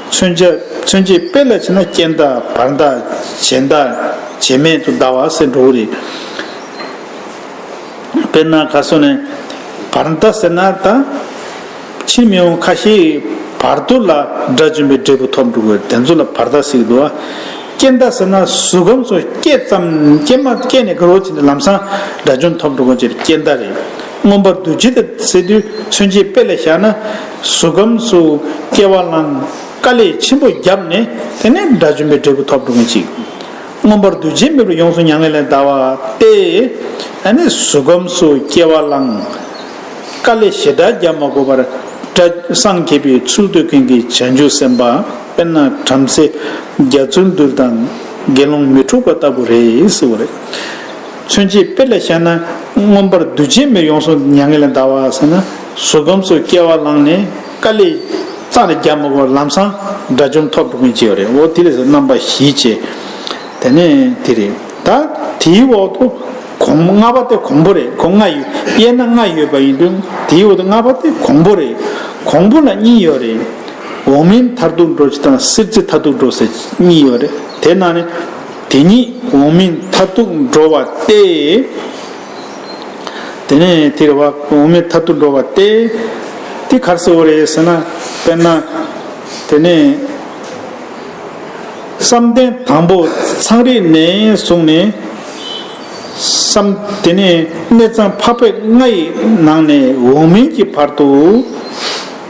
མཚོན་བྱ། མཚོན་བྱེད་དཔེ་ལ་བྱས་ན་སྐྱེ་མདའ། བར་མདའ། བྱེ་མདའ། བྱེ་མེད་དུ་བརྡར་བ་ཟེར་འགྲོ་གི་རེད། དཔེར་ན་ག་སོ་ནས་བར་མདའ་ཟེར་ན་ད། ཕྱིར་མི་འོང་ཁ་ཤས་བར་དོ་ལ་དགྲ་བཅོམ་པའི་འབྲས་བུ་ཐོབ་འགྲོ་གི། དེ་ཚོ་ལ་བར་མདའ་ཟེར་གྱི་འདུག་བ། སྐྱེ་མདའ་ཟེར་ན་གཟུགས་ཁམས་སུ་སྐྱེས་ཙམ། སྐྱེས་མ་སྐྱེས་ནས་དགའ་རོགས་བྱས་ནས་ལམ་སང་དགྲ་བཅོམ་ཐོབ་འགྲོ་མཁན་ཅིག་སྐྱེ་མདའ་རེད། མངོན་པར་འདུ་བྱེད་དེ་ཟེར་དུས་མཚོན་བྱེད་དཔེ་ལ་བཞག་ན་གཟུགས་ཁམས་སུ་སྐྱེ་བ་བླངས། དཀའ་ལས་ཆེན་པོ་བརྒྱབ་ནས་དེ་ནས་དགྲ་བཅོམ་པའི་འབྲས་བུ་ཐོབ་འགྲོ་མཁན་ཅིག་མངོན་པར་འདུ་བྱེད་མེད་པར་ཡོངས་སུ་མྱ་ངན་ལས་འདའ་བ་སྟེ། ཨ་ནི་གཟུགས་ཁམས་སུ་སྐྱེ་བ་བླངས། དཀའ་ལས་ཞེ་དྲག་བརྒྱབ་མ་དགོས་པར་དགྲ། སངས་རྒྱས་པའི་ཚུལ་འདོད་མཁན་གྱི་བྱང་ཆུབ་སེམས་དཔའ། དཔེར་ན་བྲམ་ཟེ་རྒྱ་བརྩོན་འགྲུས་དང་དགེ་སློང་མི་འཁྲུགས་པ་ལྟ་བུ་རེད་ཟེར་བ་རེད། མཚོན་བྱེད་དཔེ་ལ་བཞག་ན་མངོན་པར་འདུ་བྱེད་མེད་ཡོངས་སུ་མྱ་ངན་ལས་འདའ་བ་ཟེར་ན། གཟུགས་ཁམས་སུ་སྐྱེ་བ་བླངས་ནས་དཀའ་ལས་རྩ་ནས་བརྒྱབ་མ་དགོས་པར་ལམ་སང་དགྲ་བཅོམ་ཐོབ་འགྲོ་མཁན་ཅིག་ཡོད་རེད། འོ་དེ་ལས་རྣམ་པ་བཞི་བྱས། དེ་ནས་དེ་རེད། ད་དེའི་འོག་ཏུ་གོང་ལྔ་པ་དེ་གོང་པོ་རེད། གོང་ལྔ་ཡོད། དབྱེ་ན་ལྔ་ཡོད་པ་ཡིན་དུས་དེའི་འོག་ཏུ་ལྔ་པ་དེ་གོང་པོ་རེད། གོང་པོ་ལ་གཉིས་ཡོད་རེད། འོག་མིན་མཐར་ཐུག་འགྲོ་བྱེད་དང་སྲིད་རྩེ་མཐར་ཐུག་འགྲོ་ཟེར་གཉིས་ཡོད་རེད། དེ་ནང་ནས་དེ་ཉིད་འོག་མིན་མཐར་ཐུག་འགྲོ་བ་སྟེ། དེ་ནས་དེ་རེད་བ། འོག་མིན་མཐར་ཐུག་འགྲོ་བ་སྟེ། དེ་ག་རེ་ཟེར་བ་རེད་ཟེར་ན། དཔེར་ན། དེ་ནས། བསམ་གཏན་དང་པོ་ཚངས་རིས་ནས་བཟུང་ནས། བསམ། དེ་ནས་གནས་ཚང་འཕགས་པའི་ལྔ་ཡི་ནང་ནས་འོག་མིན་གྱི་བར་དུ་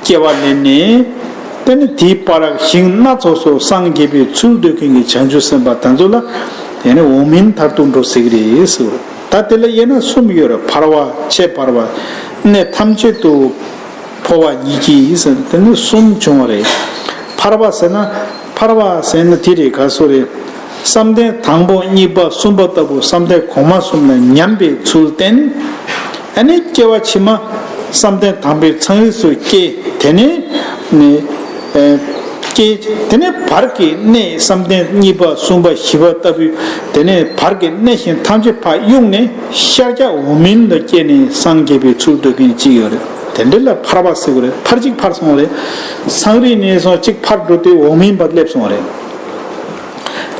སྐྱེ་བ་ལེན་ནས། དེ་ནས་དེའི་བར་ཞིང་སྣ་ཚོགས་སུ་སངས་རྒྱས་པའི་ཚུལ་འདོད་མཁན་གྱི་བྱང་ཆུབ་སེམས་དཔའ་དེ་ཚོ་ལ། དེ་ནས་འོག་མིན་མཐར་ཐུག་འགྲོ་ཟེར་གྱི་རེད་ཟེར། ད་དེ་ལ་དབྱེ་ན་གསུམ་ཡོད་རེད། ཕར་བ། ཆེས་ཕར་བ། གནས་ཐམས་ཅད་དུ་འཕོ་བ་ཉིད་ཀྱིས་ཟེར། དེ་ནི་གསུམ་བྱུང་བ་རེད། ཕར་བ་ཟེར་ན། ཕར་བ་ཟེར་ན་དེ་རེད། ག་སོ་རེད། བསམ་གཏན་དང་པོ་གཉིས་པ་གསུམ་པ་ལྟ་བུ་བསམ་གཏན་གོང་མ་གསུམ་ལ་ཉམས་པའི་ཚུལ་བསྟན། ཨ་ནི་སྐྱེ་བ་ཕྱི་མ་བསམ་གཏན་དང་པོའི་ཚངས་རིས་སུ་སྐྱེ། དེ་ནས་ནི། ཨེ། སྐྱེ། དེ་ནས་བར་གྱི་གནས་བསམ་གཏན་གཉིས་པ་གསུམ་པ་བཞི་པ་ལྟ་བུའི། དེ་ནས་བར་གྱི་གནས་གཞན་ཐམས་ཅད་ཕར་གཡུགས་ནས་ཤར་རྒྱག་འོག་མིན་དུ་སྐྱེས་ནས་སངས་རྒྱས་པའི་ཚུལ་འདོད་མཁན་གཅིག་ཡོད་རེད། དེ་འདྲ་ལ་ཕར་བ་ཟེར་གྱི་རེད། ཕར་གཅིག་ཕར་སོང་བ་རེད། ཚངས་རིས་ནས་སོང་གཅིག་ཕར་འགྲོ་དུས་འོག་མིན་པར་སླེབས་སོང་བ་རེད།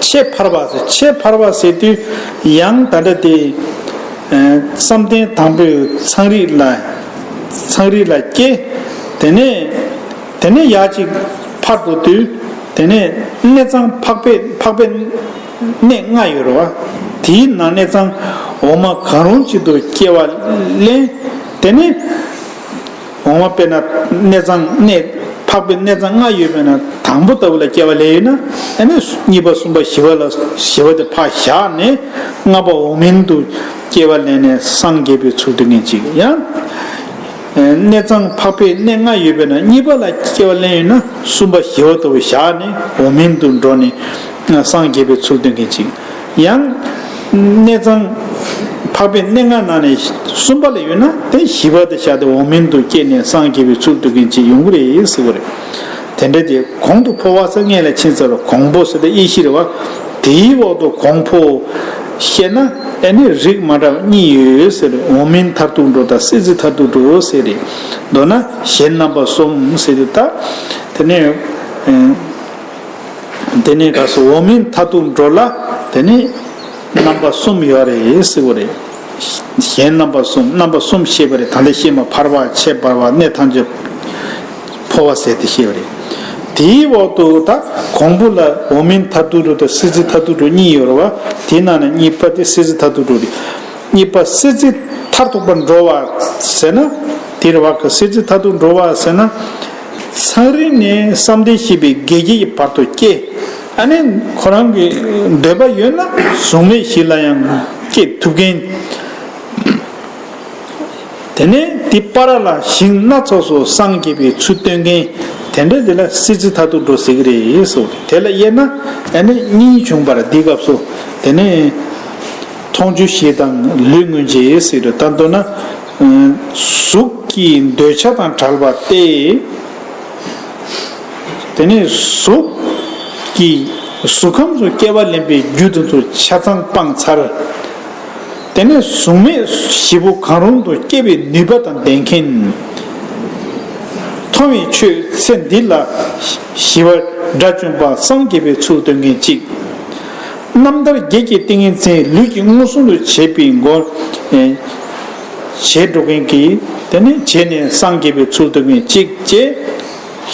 ཆེས་ཕར་བ་ཟེར། ཆེས་ཕར་བ་ཟེར་དུས་ཡང་ད་ལྟ་དེ། ཨ། བསམ་གཏན་དང་པོའི་ཚངས་རིས་ལ། ཚངས་རིས་ལ་སྐྱེ། དེ་ནས། དེ་ནས་ཡར་གཅིག་ཕར་འགྲོ་དུས། དེ་ནས་གནས་ཚང་འཕགས་པའི། འཕགས་པའི་གནས་ལྔ་ཡོད་རེད་བ། དེའི་ནང་གནས་ཚང་འོག་མ་གང་རུང་གཅིག་ཏུ་སྐྱེ་བ་ལེན། དེ་ནས། འོག་མ་དཔེར་ན་གནས་ཚང་གནས། འཕགས་པའི་གནས་ཚང་ལྔ་ཡོད་པས་ན། དང་པོ་ལྟ་བུ་ལ་སྐྱེ་བ་ལེན་ཡོད་ན། ཨ་ནི་གཉིས་པ་གསུམ་པ་བཞི་པ་ལ། བཞི་པ་དེ་ཕར་བཞག་ནས་ལྔ་པ་འོག་མིན་དུ་སྐྱེ་བ་ལེན་ནས་སངས་རྒྱས་པའི་ཚུལ་སྟོན་མཁན་གཅིག། ཡང་གནས་ཚང་འཕགས་པའི་གནས་ལྔ་ཡོད་པས་ན། གཉིས་པ་ལ་སྐྱེ་བ་ལེན་ཡོད་ན། གསུམ་པ་བཞི་པ་ལྟ་བུ་བཞག་ནས་འོག་མིན་དུ་འགྲོ་ནས་སངས་རྒྱས་པའི་ཚུལ་སྟོན་མཁན་གཅིག། ཡང་གནས་ཚང་འཕགས་པའི་གནས་ལྔ་ནང་ནས་གསུམ་པ་ལ་ཡོད་ན། དེ་བཞི་པ་དེ་བཞག་སྟེ་འོག་མིན་དུ་སྐྱེས་ནས་སངས་རྒྱས་པའི་ཚུལ་སྟོན་མཁན་གཅིག་ཡོང་གི་རེད་ཟེར་བ་རེད། དེ་འདྲ་དེ་གོང་དུ་འཕོ་བ་ཟེར་སྔོན་ལ་ཕྱིན་ཚར་བ། གོང་འཕོ་ཟེར་དེ་དབྱེ་གཞི་རེད་བ། དེའི་འོག་ཏུ་གོང་འཕོ་བཤད་ན། ཨ་ནི་རིགས་མ་འདྲ་བ་གཉིས་ཡོད་ཟེར། འོག་མིན་མཐར་ཐུག་འགྲོ་དང་སྲིད་རྩེ་མཐར་ཐུག་འགྲོ་ཟེར་རེད། མདོར་ན་གཞན་རྣམ་པ་གསུམ་ཟེར་དེ། ད་དེ་ནས། ཨ། དེ་ནས་ག་སོ། འོག་མིན་མཐར་ཐུག་འགྲོ་ལ་དེ་ནས་རྣམ་པ་གསུམ་ཡོད་རེད་ཟེར་བ་རེད། གཞན་རྣམ་པ་གསུམ། རྣམ་པ་གསུམ་བཤད་པ་རེད། ད་ལྟ་བཤད་མ། ཕར་བ། ཆེས་ཕར་བ། གནས་ཐམས་ཅད་འཕོ་བ་ཟེར་དེ་བཤད་པ་རེད། དེའི་འོག་ཏུ་ད་གོང་བུ་ལ་འོག་མིན་མཐར་ཐུག་འགྲོ་དང་སྲིད་རྩེ་མཐར་ཐུག་འགྲོ་གཉིས་ཡོད་རེད་བ། དེའི་ནང་ནས་གཉིས་པ་དེ་སྲིད་རྩེ་མཐར་ཐུག་འགྲོ་རེད། གཉིས་པ་སྲིད་རྩེ་མཐར་ཐུག་པར་འགྲོ་བ་ཟེར་ན། དེ་རེད་བ། སྲིད་རྩེ་མཐར་ཐུག་འགྲོ་བ་ཟེར་ན། ཚངས་རིས་ནས་བསམ་གཏན་བཞི་པའི་དགེ་བརྒྱད་ཀྱི་བར་དུ་སྐྱེ། ཨ་ནི་ཁོ་རང་གི་འདོད་པ་ཡོད་ན་གཟུགས་མེད་བཞི་ལ་ཡང་སྐྱེ་ཐུབ་མཁན། དེ་ནས་དེ་བར་ལ་ཞིང་སྣ་ཚོགས་སུ་སངས་རྒྱས་པའི་ཚུལ་སྟོན་མཁན། དེ་འདྲ་དེ་ལ་སྲིད་རྩེ་མཐར་ཐུག་འགྲོ་ཟེར་གྱི་རེད་ཟེར། དེ་ལ་དབྱེ་ན་ཨ་ནི་གཉིས་བྱུང་བར། འདི་སྐབས་སུ་དེ་ནས་མཐོང་ཆོས་བཞི་དང་ལུས་མངོན་རྗེས་ཟེར་རེད། ད་མདོར་ན། གཟུགས་ཀྱི་འདོད་ཆགས་དང་བྲལ་བ་སྟེ། དེ་ནས་གཟུགས་ཀྱི། གཟུགས་ཁམས་སུ་སྐྱེ་བ་ལེན་པའི་རྒྱུ་དེ་ཚོ་ཆ་ཚང་སྤངས་ཚར། དེ་ནས་གཟུགས་མེད་བཞི་པོ་གང་རུང་དུ་སྐྱེ་བའི་ནུས་པ་དང་ལྡན་མཁན། མཐོང་བའི་ཆོས་ཚེ་འདི་ལ་ཞི་བ་དགྲ་བཅོམ་པ་སངས་རྒྱས་པའི་ཚུལ་སྟོན་མཁན་གཅིག། རྣམ་ཐར་བརྒྱད་ཀྱི་ཏིང་ངེ་འཛིན་ལུས་ཀྱི་མངོན་སུམ་དུ་བྱེད་པའི་སྒོ། ཨེ། བྱེད་འགྲོ་མཁན་གྱི། དེ་ནི་བྱེད་ནས་སངས་རྒྱས་པའི་ཚུལ་སྟོན་མཁན་གཅིག་བཅས།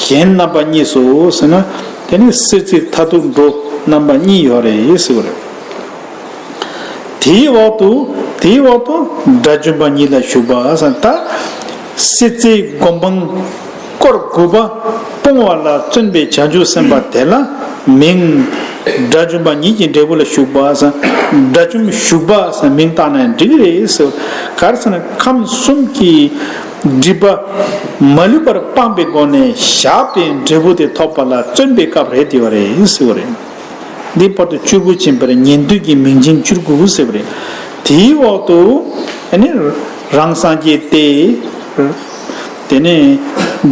གཞན་རྣམ་པ་གཉིས་སོ་ཟེར་ན། དེ་ནི་སྲིད་རྩེ་མཐར་ཐུག་འགྲོ་རྣམ་པ་གཉིས་ཡོད་རེད་ཟེར་བ་རེད། དེའི་འོག་ཏུ། དེའི་འོག་ཏུ་དགྲ་བཅོམ་པ་ཉིད་ལ་ཞུགས་པ་ཟེར། ད་སྲིད་རྩེའི་སྒོམ་སྤང་སྐོར་དགུ་པ་སྤོང་བ་ལ་བརྩོན་པའི་བྱང་ཆུབ་སེམས་དཔའ་དེ་ལ་མིང་། དགྲ་བཅོམ་པ་ཉིད་ཀྱི་འབྲས་བུ་ལ་ཞུགས་པ་ཟེར། དགྲ་བཅོམ་ཞུགས་པ་ཟེར་མིང་བཏགས་ན་འགྲིག་རེད་ཟེར། ག་རེ་ཟེར་ན་ཁམས་གསུམ་གྱི་སྒྲིབ་པ་མ་ལུས་པར་སྤངས་པའི་སྒོ་ནས་བཞག་པའི་འབྲས་བུ་དེ་ཐོབ་པ་ལ་བརྩོན་པའི་སྐབས་རེད་དེ་བ་རེད་ཟེར་བ་རེད། འདི་བར་དུ་བཅུ་དགུ་ཕྱིན་པར་ཉན་ཐོས་ཀྱི་མིང་ཅན་བཅུ་དགུ་ཟེར་བ་རེད། དེའི་འོག་ཏུ་ཨ་ནི་རང་སངས་རྒྱས་ཏེ། དེ་ནས་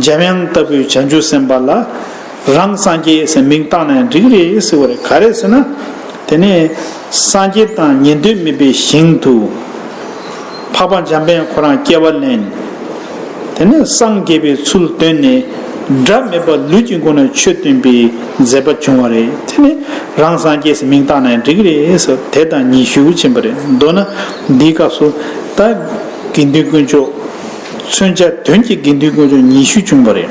འཇམ་དབྱངས་ལྟ་བུའི་བྱང་ཆུབ་སེམས་དཔའ་ལ་རང་སངས་རྒྱས་ཟེར་མིང་བཏགས་ན་འགྲིག་རེད་ཟེར་བ་རེད། ག་རེ་ཟེར་ན། དེ་ནས་སངས་རྒྱས་དང་ཉན་ཐོས་མེད་པའི་ཞིང་དུ་འཕགས་པ་འཇམ་དཔལ་ཁོ་རང་སྐྱེ་བ་ལེན། དེ་ནས་སངས་རྒྱས་པའི་ཚུལ་སྟོན་ནས་སྒྲ་མེད་པ་ལུས་ཀྱི་སྒོ་ནས་ཆོས་སྟོན་པའི་མཛད་པ་བྱུང་བ་རེད། དེ་ནས་རང་སངས་རྒྱས་ཟེར་མིང་བཏགས་ན་འགྲིག་རེད་ཟེར། དེ་དང་ཉི་ཤུ་ཕྱིན་པ་རེད། མདོར་ན་འདིའི་སྐབས་སུ་ད་དགེ་འདུན་དཀོན་མཆོག་མཚོན་བྱ་དོན་གྱི་དགེ་འདུན་དཀོན་མཆོག་ཉི་ཤུ་བྱུང་བ་རེད།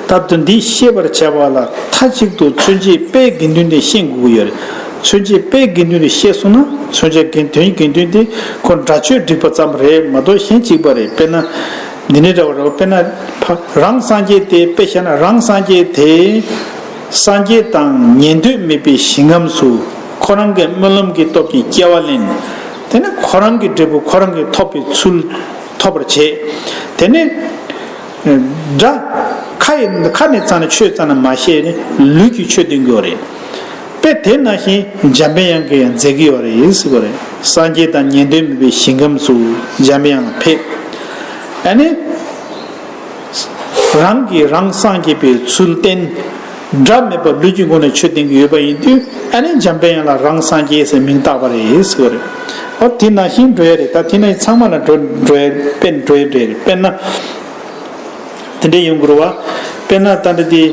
ད་དོན་འདི་ཤེས་པར་བྱ་བ་ལ་མཐའ་གཅིག་ཏུ་མཚོན་བྱེད་དཔེའི་དགེ་འདུན་དེ་ཤེས་དགོས་ཀྱི་ཡོད་རེད། མཚོན་བྱེད་དཔེའི་དགེ་འདུན་དེ་ཤེས་སོང་ན་མཚོན་བྱེད་དགེ་དོན་གྱི་དགེ་འདུན་དེ་ཁོ་སྒྲ་ཆོས་སྒྲིག་པ་ཙམ་རེད་མ་གཏོགས་གཞན་གཅིག་པ་རེད། དཔེར་ན་འདི་ནས་འདྲ་བ་རེད། དཔེར་ན་ཕ་རང་སངས་རྒྱས་དེ་དཔེ་བཞག་ན་རང་སངས་རྒྱས་དེ་སངས་རྒྱས་དང་ཉན་ཐོས་མེད་པའི་ཞིང་ཁམས་སུ་ཁོ་རང་གི་སྨོན་ལམ་གྱི་སྟོབས་ཀྱིས་སྐྱེ་བ་ལེན། དེ་ནས་ཁོ་རང་གི་འབྲས་བུ་ཁོ་རང་གིས་ཐོབ་པའི་ཚུལ་ཐོབ་པར་བྱེད། དེ་ནས་སྒྲ་ཁ་ཡི་ཁ་ནས་རྩ་ནས་ཆོས་རྩ་ནས་མ་བཤད་ནས་ལུས་ཀྱིས་ཆོས་སྟོན་གྱི་ཡོད་རེད། དཔེ་དེ་ནང་བཞིན་འཇམ་པའི་དབྱངས་ཀྱིས་ཡང་མཛད་ཀྱི་ཡོད་རེད་ཟེར་གྱི་ཡོད་རེད། སངས་རྒྱས་དང་ཉན་ཐོས་མེད་པའི་ཞིང་ཁམས་སུ་འཇམ་པའི་དབྱངས་ལ་ཕེབས། ཨ་ནི། རང་གིས་རང་སངས་རྒྱས་པའི་ཚུལ་བསྟན། སྒྲ་མེད་པར་ལུས་ཀྱི་སྒོ་ནས་ཆོས་བསྟན་གྱི་ཡོད་པ་ཡིན་དུས་ཨ་ནི་འཇམ་པའི་དབྱངས་ལ་རང་སངས་རྒྱས་ཟེར་མིང་བཏགས་པ་རེད་ཟེར་བ་རེད། ཨོ་དེ་ནང་བཞིན་འགྲོ་ཡ་རེད། ད་དེ་ནང་བཞིན་ཚང་མ་ལ་འགྲོ་འགྲོ་ཡ་དཔེ་འགྲོ་ཡ་འགྲོ་ཡ་རེད། དཔེར་ན། དེ་འདྲའི་ཡོང་དགོས་རེད་བ། དཔེར་ན་ད་ལྟ་དེ།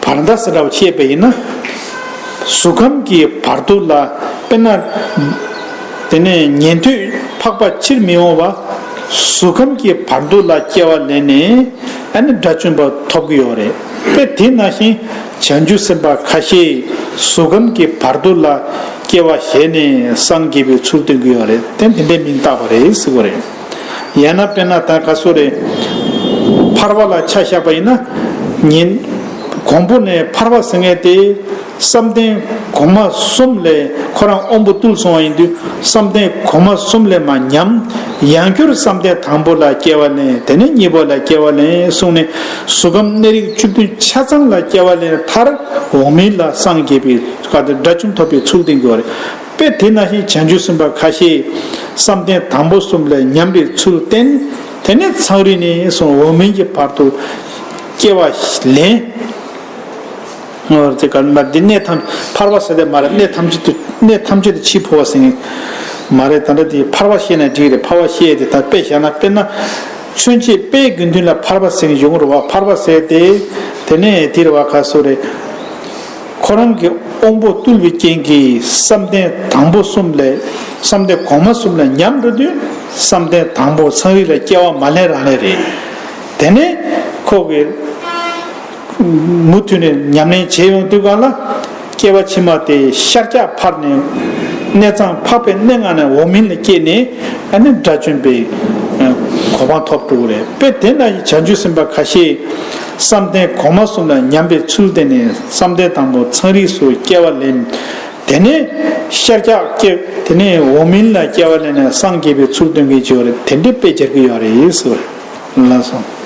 བར་མདའ་ཟེར་འདྲ་བ་བཤད་པ་ཡིན་ན། གཟུགས་ཁམས་ཀྱི་བར་དོ་ལ་དཔེར་ན། དེ་ནས་ཉན་ཐོས་འཕགས་པ་ཕྱིར་མི་འོང་བ། གཟུགས་ཁམས་ཀྱི་བར་དོ་ལ་སྐྱེ་བ་ལེན་ནས་ཨ་ནི་དགྲ་བཅོམ་པ་ཐོབ་ཀྱི་ཡོད་རེད། དཔེ་དེ་ནང་བཞིན་བྱང་ཆུབ་སེམས་དཔའ་ཁ་ཤས་གཟུགས་ཁམས་ཀྱི་བར་དོ་ལ་སྐྱེ་བ་བཞེས་ནས་སངས་རྒྱས་པའི་ཚུལ་སྟོན་གྱི་ཡོད་རེད། དེ་དེ་འདྲའི་མིང་བཏགས་པ་རེད་ཟེར་བ་རེད། ཡང་ན་དཔེར་ན་ད་ག་སོ་རེད། ཕར་པ་ལ་ཆ་བཞག་པ་ཡིན་ན། ཉིན། གོང་པོ་ནས་ཕར་པ་ཟེར་མཁན་དེ། བསམ་གཏན་གོང་མ་གསུམ་ལས་ཁོ་རང་དབང་པོ་བཏུལ་སོང་བ་ཡིན་དུས་བསམ་གཏན་གོང་མ་གསུམ་ལས་མ་ཉམས། ཡང་བསྐྱར་བསམ་གཏན་དང་པོ་ལ་སྐྱེ་བ་ལེན། དེ་ནས་གཉིས་པ་ལ་སྐྱེ་བ་ལེན་གསུངས་ནས་གཟུགས་ཁམས་གནས་རིགས་བཅུ་བདུན་ཆ་ཚང་ལ་སྐྱེ་བ་ལེན་མཐར་འོག་མིན་ལ་སངས་རྒྱས་པའི་སྐབས་དེ་དགྲ་བཅོམ་ཐོབ་པའི་ཚུལ་བསྟན་དགོས་པ་རེད། དཔེ་དེ་ནང་བཞིན་བྱང་ཆུབ་སེམས་དཔའ་ཁ་ཤས་བསམ་གཏན་དང་པོ་གསུམ་ལས་ཉམས་པའི་ཚུལ་བསྟན། དེ་ནས་མཚང་རིས་ནས་སོང་འོག་མིན་གྱི་བར་དུ་སྐྱེ་བ་ལེན། འོ་དེ་ག་མ་འདི་གནས་ཐམས་ཕར་པ་ཟེར་དེ་མ་རེད། གནས་ཐམས་ཅད་དུ་གནས་ཐམས་ཅད་དུ་ཕྱིར་འཕོ་བ་ཟེར་ནི་མ་རེད། ད་ལྟ་དེ་ཕར་པ་བཤད་ན་འགྲིག་རེད། ཕར་པ་བཤད་དེ་ད་དཔེ་བཞག་ན་དཔེར་ན་མཚོན་བྱེད་དཔེའི་དགེ་འདུན་ལ་ཕར་པ་ཟེར་ནི་ཡོང་རེད་བ། ཕར་པ་ཟེར་དེ་དེ་ནས་དེ་རེད་བ། ག་སོ་རེད། ཁོ་རང་གི་དབང་པོ་བཏུལ་བའི་རྐྱེན་གྱིས་བསམ་གཏན་དང་པོ་གསུམ་ལས་བསམ་གཏན་གོང་མ་གསུམ་ལས་ཉམས་འགྲོ་དུས་བསམ་གཏན་དང་པོ་མཚང་རིས་ལ་སྐྱེ་བ་མ་ལེན་རང་ལས་རེད། དེ་ནས་ཁོ་གི་མུ་མཐུད་ནས་ཉམས་ལེན་བྱེད་ཡོང་དུས་གང་ལ་སྐྱེ་བ་ཕྱི་མ་དེ་ཤར་རྒྱག་ཕར་ནས་གནས་གཙང་འཕགས་པའི་གནས་ལྔ་ནས་འོག་མིན་ལ་སྐྱེས་ནས་ཨ་ནི་དགྲ་བཅོམ་པའི་གོ་འཕང་ཐོབ་འགྲོ་གི་རེད། དཔེ་དེ་ན་བྱང་ཆུབ་སེམས་དཔའ་ཁ་ཤས་བསམ་གཏན་གོང་མ་གསུམ་ལ་ཉམས་པའི་ཚུལ་དེ་ནི་བསམ་གཏན་དང་པོ་མཚང་རིས་སུ་སྐྱེ་བ་ལེན། དེ་ནས་ཤར་རྒྱག་སྐྱེ། དེ་ནས་འོག་མིན་ལ་སྐྱེ་བ་ལེན་ནས་སངས་རྒྱས་པའི་ཚུལ་སྟོན་གྱི་བྱེད་པ་རེད། དེ་འདྲའི་དཔེ་སྦྱར་གྱི་ཡོད་རེད་ཟེར་བ་རེད། ལགས་སོ།